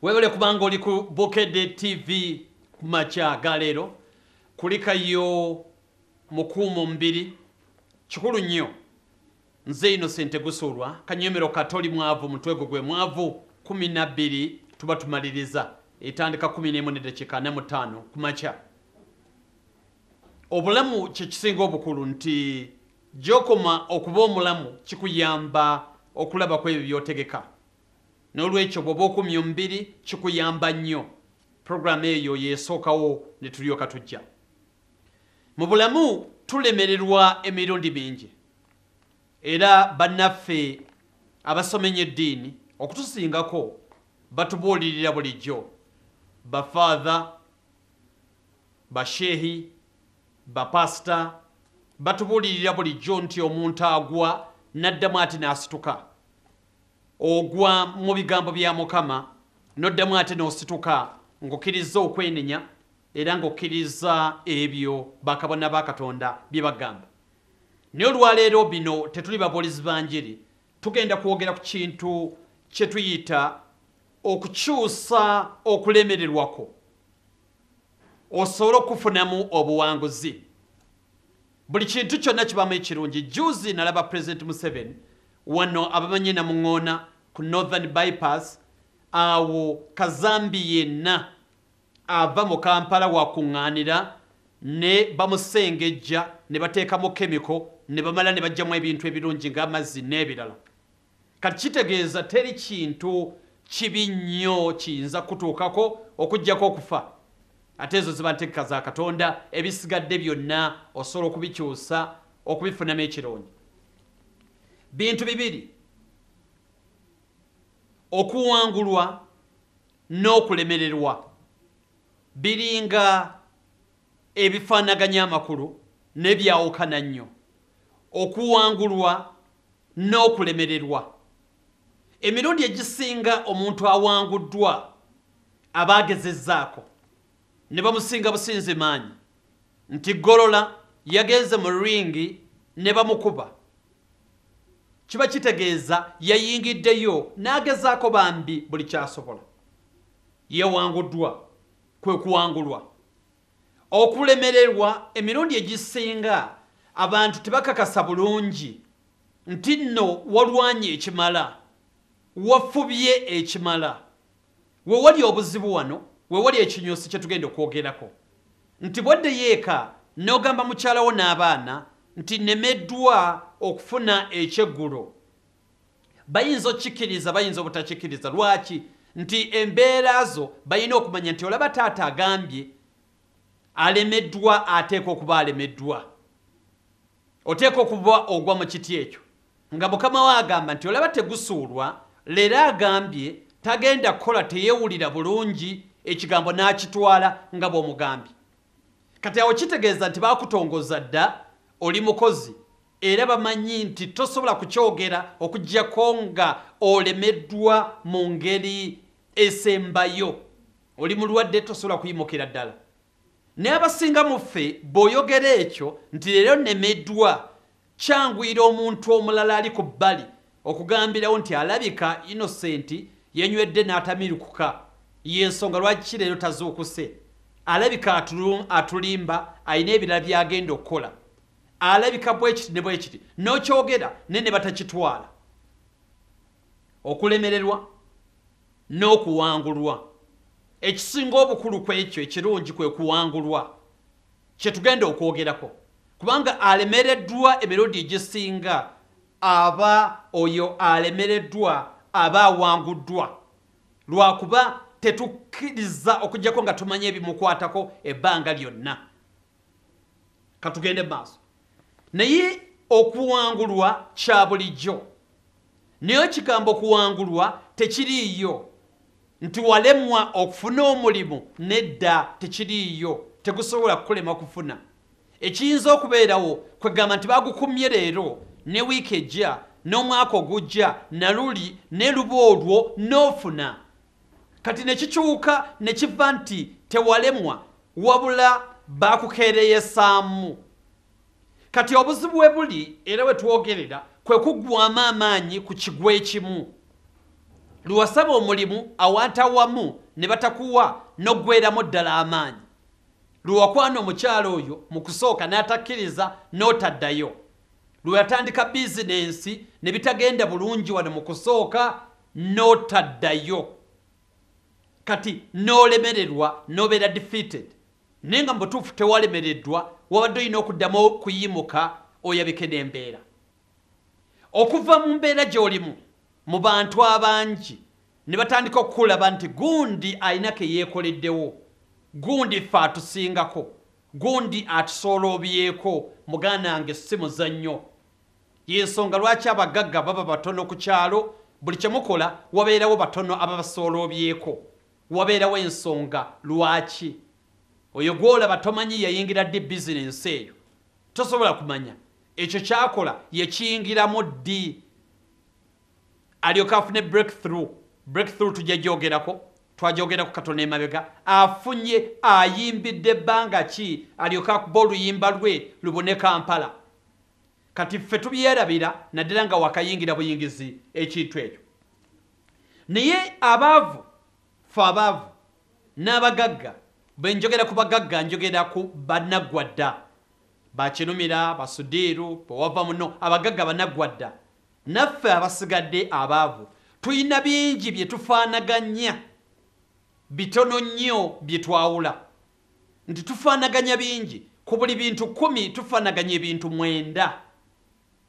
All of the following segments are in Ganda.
Webale kubanga oli ku Bukedde TV ku makya ga leero. Kulikayo mukuumo mbiri kikulu nnyo. Nze Innocent Gusulwa, kanyomero katoli mwavu, mutwego gwe mwavu. 12 tuba tumaliriza, etandika 11:45 ku makya. Obulamu kye kisinga obukulu, nti gy'okoma okuba omulamu kikuyamba okulaba ku ebyo by'otegeka. N'olwekyo bw'oba okumya omubiri kikuyamba nnyo. Puroguramu eyo yeesookawo ne tulyoka tujja. Mu bulamu tulemererwa emirundi mingi, era bannaffe abasomenya eddiini okutusingako batubuulirira bulijjo, bafaatha, basheehi, bapasita batubuulirira bulijjo nti omuntu agwa n'addamu ate n'asituka. Ogwa mu bigambo bya Mukama n'oddamu ate n'osituka ng'okkiriza okwenenya era ng'okkiriza ebyo bakabona ba Katonda bye bagamba. Naye olwaleero bino tetuli babuulizi ba njiri, tugenda kwogera ku kintu kye tuyita okukyusa okulemererwako osobola okufunamu obuwanguzi. Buli kintu kyonna kibamu ekirungi. Juzi nalaba President Museveni wano, abamanyi Namuŋoona ku Northern Bypass, awo kazambi yenna ava mu Kampala wakuŋŋaanira ne bamusengejja ne bateekamu chemical ne bamala ne bajjamu ebintu ebirungi ng'amazzi n'ebirala. Kati kitegeeza teri kintu kibi nnyo kiyinza kutuukako okuggyako okufa. Ate ezo ziba ntegeka za Katonda, ebisigadde byonna osobola okubikyusa okubifunamu ekirungi. Bintu bibiri: okuwangulwa n'okulemererwa, biringa ebifaanaganya amakulu n'ebyawukana nnyo. Okuwangulwa n'okulemererwa, emirundi egisinga omuntu awanguddwa aba agezezzaako ne bamusinga businzi maanyi, nti Golola yagenze mu ring ne bamukuba. Kiba kitegeeza yayingiddeyo n'agezaako bambi buli kyasobola, yewanguddwa, kwe kuwangulwa. Okulemererwa, emirundi egisinga abantu tebakakasa bulungi nti nno walwanye ekimala, wafubye ekimala. We wali obuzibu wano, we wali ekinyusi kye tugenda okwogerako, nti bwaddeyo eka n'ogamba mukyalawo n'abaana nti nemeddwa okufuna ekyeggulo, bayinza okkikkiriza, bayinza obutakikkiriza. Lwaki? Nti embeera zo balina okumanya nti olaba taata agambye alemeddwa, ateeka okuba alemeddwa, oteeka okuba ogwa mu kiti ekyo. Nga mukama we agamba nti olaba tegusuulwa, leero agambye tagenda kukola, teyeewulira bulungi, ekigambo n'akitwala nga bw'omugambye. Kati awo kitegeeza nti baakutongoza dda, oli mukozi, era bamanyi nti tosobola kukyogera okuggyako nga olemeddwa mu ngeri esembayo, oli mulwadde, tosobola kuyimukira ddala. Naye abasinga mu ffe bw'oyogera ekyo nti leero nemeddwa, kyanguyira omuntu omulala ali ku bbali okugambirawo nti alabika Innocent yenywedde n'atamirukuka, y'ensonga lwaki leero tazuukuse, alabika atulimba, alina ebirala by'agenda okukola, alabika bwe kiti ne bwe kiti, n'okyogera naye ne batakitwala. Okulemererwa n'okuwangulwa, ekisinga obukulu ku ekyo ekirungi kwe kuwangulwa, kye tugenda okwogerako, kubanga alemereddwa emirundi egisinga aba oyo alemereddwa aba awanguddwa, lwakuba tetukkiriza okuggyako nga tumanye ebimukwatako ebbanga lyonna. Katugende maaso. Naye okuwangulwa kya bulijjo, naye ekigambo kuwangulwa tekiriiyo nti walemwa okufuna omulimu, nedda, tekiriiyo, tegusobola kukulema kufuna. Ekiyinza okubeerawo kwegamba nti bagukumye leero ne wiiki ejja n'omwaka ogujja naluli ne luba olwo n'ofuna. Kati ne kikyuka ne kiva nti tewalemwa, wabula bakukeereyesaamu. Kati obuzibu we buli era we twogerera kwe kuggwamu amaanyi ku kigwa ekimu. Lwewasaba omulimu awantu awamu ne batakuwa n'oggweramu ddala amaanyi. Lwewakwana omukyala oyo mu kusooka n'atakkiriza n'otaddayo. Lweyatandika bizinensi ne bitagenda bulungi wano mu kusooka n'otaddayo. Kati n'olemererwa n'obeera defeated. Naye nga mu butuufu tewalemereddwa, wabadde olina okuddamu okuyimuka oyabike n'embeera. Okuva mu mbeera gy'olimu mu bantu abangi ne batandika okukulaba nti gundi alina ke yeekoleddewo, gundi ffe atusingako, gundi atusooloobyeko, muganda wange si muzannyo. Y'ensonga lwaki abagagga baba batono ku kyalo, buli kye mukola wabeerawo batono ababasooloobyeko. Wabeerawo ensonga lwaki. Oyo gw'olaba tomanyi yayingira ddi bizinensi eyo. Tosobola kumanya. Ekyo ky'akola yakiyingiramu ddi. Alyoke afune breakthrough. Breakthrough tujja gyogerako, twagyogerako katono emabega. Afunye ayimbidde ebbanga ki alyoke akuba oluyimba lwe lubone Kampala. Kati ffe tubyerabira naddala nga wakayingira buyingizi ekintu ekyo. Naye abaavu, ffe abaavu n'abagagga, bwe njogera ku bagagga njogera ku bannaggwadda, bakirumira, basudiiru, bwewava muno, abagagga bannaggwadda. Naffe abasigadde abaavu tulina bingi bye tufaanaganya, bitono nnyo bye twawula. Nti tufaanaganya bingi, ku buli bintu 10 tufaanaganya ebintu 9.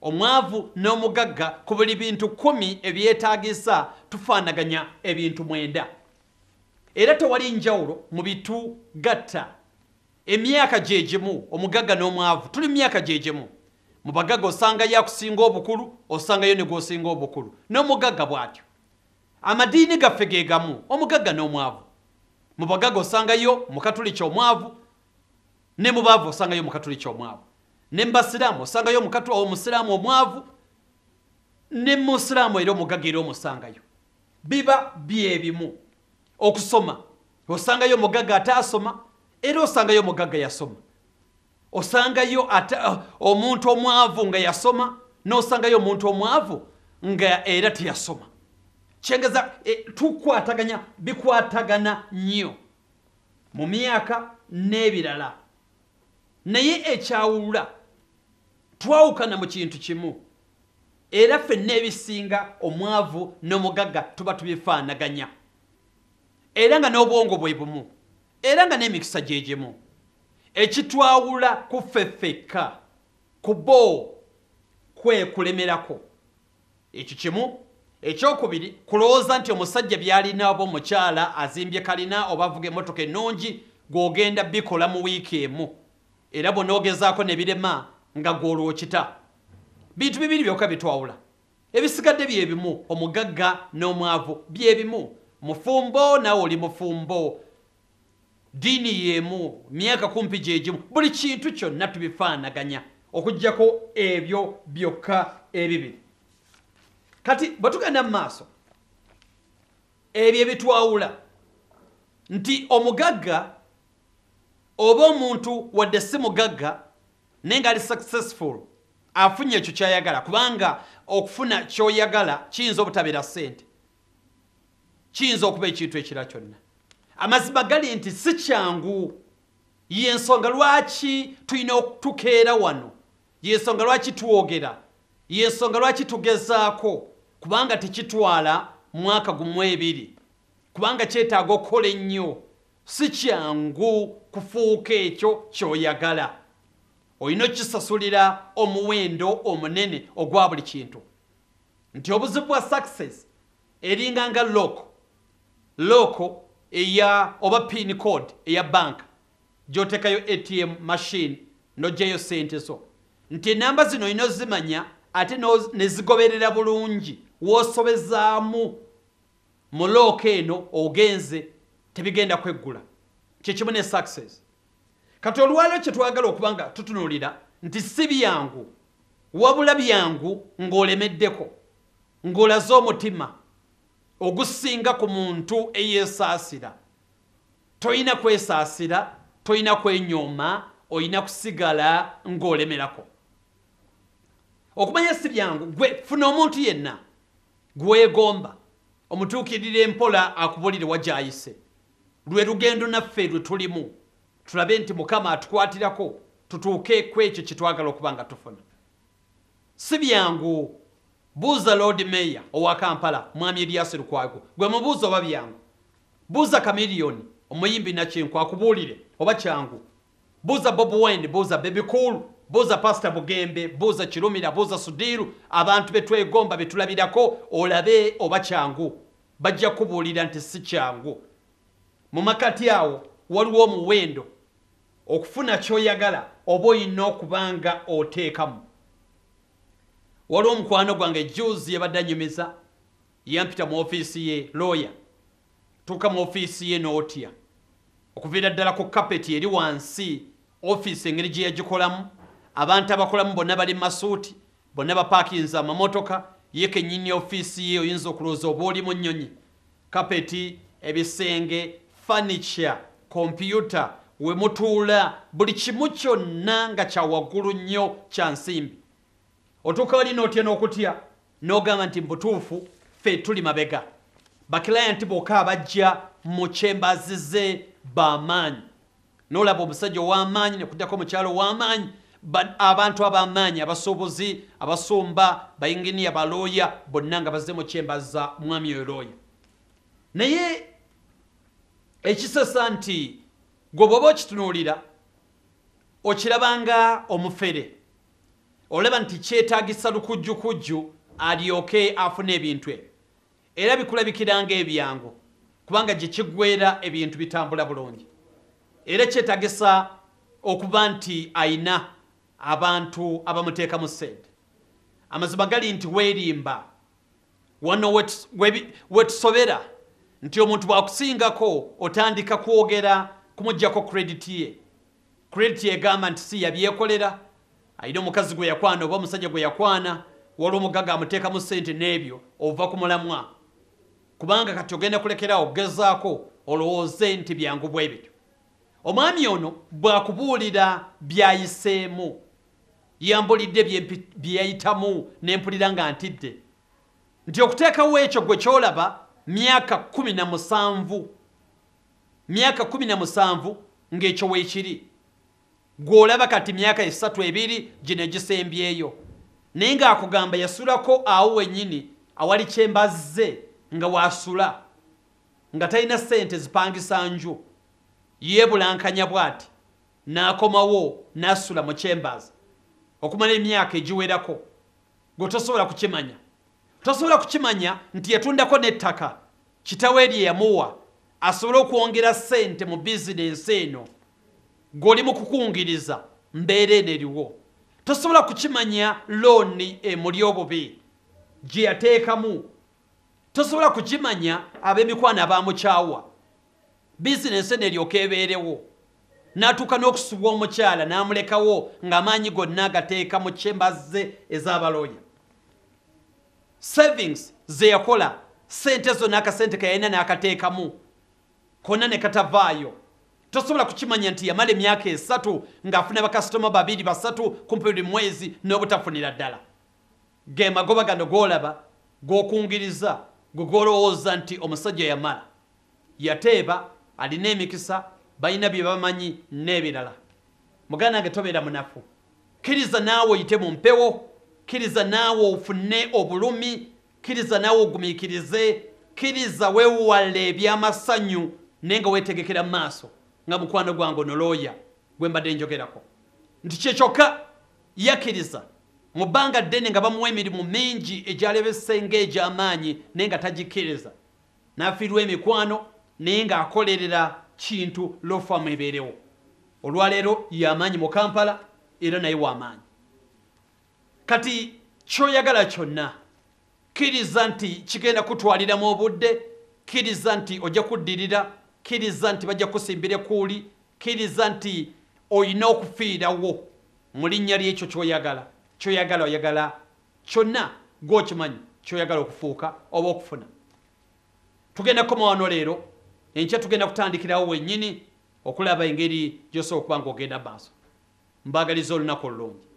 Omwavu n'omugagga ku buli bintu 10 ebyetaagisa tufaanaganya ebintu 9. Era tewali njawulo mu bitugatta. Emyaka gye gimu, omugagga n'omwavu tuli mu myaka gye gimu. Mu bagagga osangayo akusinga obukulu, osangayo ne gw'osinga obukulu. N'omugagga bw'atyo. Amadiini gaffe ge gamu, omugagga n'omwavu. Mu bagagga osangayo mukatuliki omwavu, ne mu baavu osangayo mukatuliki omwavu. Ne mu basiraamu osangayo omusiraamu omwavu, ne mu musiraamu era omugagga era omusangayo. Biba bye bimu. Okusoma, osangayo omugagga ataasoma, era osangayo omugagga yasoma. Osangayo omuntu omwavu nga yasoma, n'osangayo omuntu omwavu nga era teyasoma. Kyengeza tukwataganya, bikwatagana nnyo mu myaka n'ebirala. Naye ekyawulula twawukana mu kintu kimu, era ffenna ebisinga omwavu n'omugagga tuba tubifaanaganya, era nga n'obwongo bwe bumu, era nga n'emikisa gye gimu. Ekitwawula ku ffe ffekka ku bo kwe kulemerako. Ekyo kimu. Ekyokubiri, kulowooza nti omusajja by'alina oba omukyala azimbye kalina oba avuga emmotoka ennungi gw'ogenda bikola mu wiiki emu, era bw'onoogezaako ne birema nga gw'olwokita. Bintu bibiri byokka bitwawula, ebisigadde bye bimu. Omugagga n'omwavu bye bimu. Mufumbo naawe oli mufumbo, ddiini y'emu, myaka kumpi gye gimu, buli kintu kyonna tubifaanaganya okuggyako ebyo byokka ebibiri. Kati bwe tugenda mu maaso, ebyo ebitwawula nti omugagga oba omuntu wadde si mugagga naye ng'ali successful, afunye ekyo ky'ayagala, kubanga okufuna ky'oyagala kiyinza obutabeera ssente, kiyinza okuba ekintu ekirala kyonna. Amazima gali nti si kyangu. Y'ensonga lwaki tulina okutukeera wano, y'ensonga lwaki twogera, y'ensonga lwaki tugezaako, kubanga tekitwala mwaka gumu ebiri, kubanga kyetaaga okukola ennyo. Si kyangu kufuuka ekyo ky'oyagala, olina okukisasulira omuwendo omunene ogwa buli kintu. Nti obuzibu bwa success eringa nga lock eya oba pin code eya banka gy'oteekayo ATM machine n'oggyayo ssente zo. Nti ennamba zino olina ozimanya ate ne zigoberera bulungi, w'osobezaamu mu lock eno ogenze tebigenda kweggula. Kye kimu ne success. Kati olwaleero kye twagala okuba nga tutunuulira nti si byangu, wabula byangu ng'olemeddeko, ng'olaze omutima ogusinga ku muntu eyeesaasira. Toyina kwesaasira, toyina kwenyooma, olina kusigala ng'olemerako. Okumanya si byangu, gwe funa omuntu yenna gwegomba, Omutuukirira empola akubulire wa gy'ayise. Lwe lugendo naffe lwe tulimu, tulabe nti Mukama atukwatirako tutuuke ku ekyo kye twagala okuba nga tufuna. Si byangu. Buuza Lord Mayor owa Kampala, Mwami Erias Lukwago, gwe mubuuza oba byangu. Buuza Chameleone, omuyimbi Nakinku, akubuulire oba kyangu. Buuza Bobi Wine, buuza Bebe Cool, buuza Pastor Bugembe, buuza Kirumira, buuza Sudiru, abantu be twegomba be tulabirako, olabe oba kyangu. Bajja kubuulira nti si kyangu. Mu makati awo waliwo omuwendo okufuna ky'oyagala oba olina okuba nga oteekamu. Waliwo omukwano gwange juzi yabadde anyumiza, yampita mu ofiisi ye lawyer. Tuuka mu ofiisi ye n'otya okuviira ddala ku kapeti eri wansi, ofiisi engeri gye yagikolamu, abantu abakolamu bonna bali mu masuuti, bonna bapaakinze amamotoka, ye kennyini ofiisi ye oyinza okulowooza oba oli mu nnyonyi. Kapeti, ebisenge, furniture, kompyuta, we mutuula, buli kimu kyonna nga kya waggulu nnyo kya nsimbi. Otuuka wali n'otya n'okutya n'ogamba nti mu butuufu ffe tuli mabega. Bakilayanti bokka abajja mu chambers ze b'amaanyi. N'olaba omusajja ow'amaanyi ne kuddako omukyalo ow'amaanyi, abantu ab'amaanyi, abasuubuzi, abasumba, bayinginiya, balooya, bonna nga bazze mu chambers za mwami oyo looya. Naye ekisesa nti gwe bw'oba okitunuulira okirabanga omufere, olaba nti kyetaagisa lukujjukujju alyoke afune ebintu ebyo, era bikulabikira ng'ebyangu kubanga gye kiggweera ebintu bitambula bulungi. Era kyetaagisa okuba nti ayina abantu abamuteekamu ssente. Amazima gali nti weerimba. Wano wetusobera nti omuntu bw'akusingako otandika kwogera kumuggyako credit ye. Credit egamba nti si yabyekolera, alina omukazi gwe yakwana oba omusajja gwe yakwana, waliwo omugagga amuteekamu ssente n'ebyo, ova ku mulamwa. Kubanga kati ogenda kulekerawo okugezaako olowooze nti byangu bwe bityo. Omwami ono bw'akubuulira by'ayiseemu, yambulidde bye yayitamu ne mpulira nga ntidde. Nti okuteekawo ekyo gwe ky'olaba myaka 17. Myaka 17 ng'ekyo weekiri. Gw'olaba kati myaka esatu ebiri gino egisembyeyo. Naye ng'akugamba yasulako awo wennyini awali kyembazze nga wasula, nga talina ssente zipangisa nju. Yeebulankanya bw'ati n'akomawo n'asula mu chambers okumala emyaka egiwerako. Gwe tosobola kukimanya. Tosobola kukimanya nti yatundako n'ettaka kitawe lye yamuwa asobole okwongera ssente mu bizinensi eno. Gw'oli mu kukungiriza mbeera eno eriwo. Tosobola kukimanya looni emuli obubi gye yateekamu. Tosobola kukimanya ab'emikwano abaamukyawa. Bizinensi eno eryoka ebeerewo. N'atuuka n'okusubwa omukyala n'amulekawo ng'amaanyi gonna agateeka mu chambers ze ez'abalooya. Savings ze yakola, ssente zonna akasente ke yalina n'akateekamu konna ne katavaayo. Tosobola kukimanya nti yamala emyaka 3 ng'afuna bakasitoma 2 3 kumpi buli mwezi n'obutafunira ddala. Ge magoba gano g'olaba g'okungiriza, gwe gw'olowooza nti omusajja yamala. Yateeba, alina emikisa, balina bye bamanyi n'ebirala. Muganda wange tobeera munafu. Kkiriza naawe oyite mu mpewo, kkiriza naawe ofune obulumi, kkiriza naawe ogumiikirize, kkiriza weewale eby'amasanyu naye nga weetegekera mu maaso nga mukwano gwange ono looya gwe mbadde njogerako. Nti kye kyokka yakkiriza mu bbanga ddene nga bamuwa emirimu mingi egyalebese ng'egy'amaanyi naye nga tagikkiriza. N'afiirwa emikwano naye ng'akolerera kintu law firm ebeerewo. Olwaleero y'amaanyi mu Kampala era naye w'amaanyi. Kati ky'oyagala kyonna kkiriza nti kigenda kutwaliramu obudde, kkiriza nti ojja kuddirira, kkiriza nti bajja kusimbira ekkuuli, kkiriza nti olina okufiirawo mu linnya ly'ekyo ky'oyagala. Ky'oyagala oyagala kyonna gw'okimanyi ky'oyagala okufuuka oba okufuna. Tugenda kukoma wano leero, enkya tugenda kutandikirawo wennyini okulaba engeri gy'osobola okuba ng'ogenda maaso. Mbaagaliza olunaku olulungi.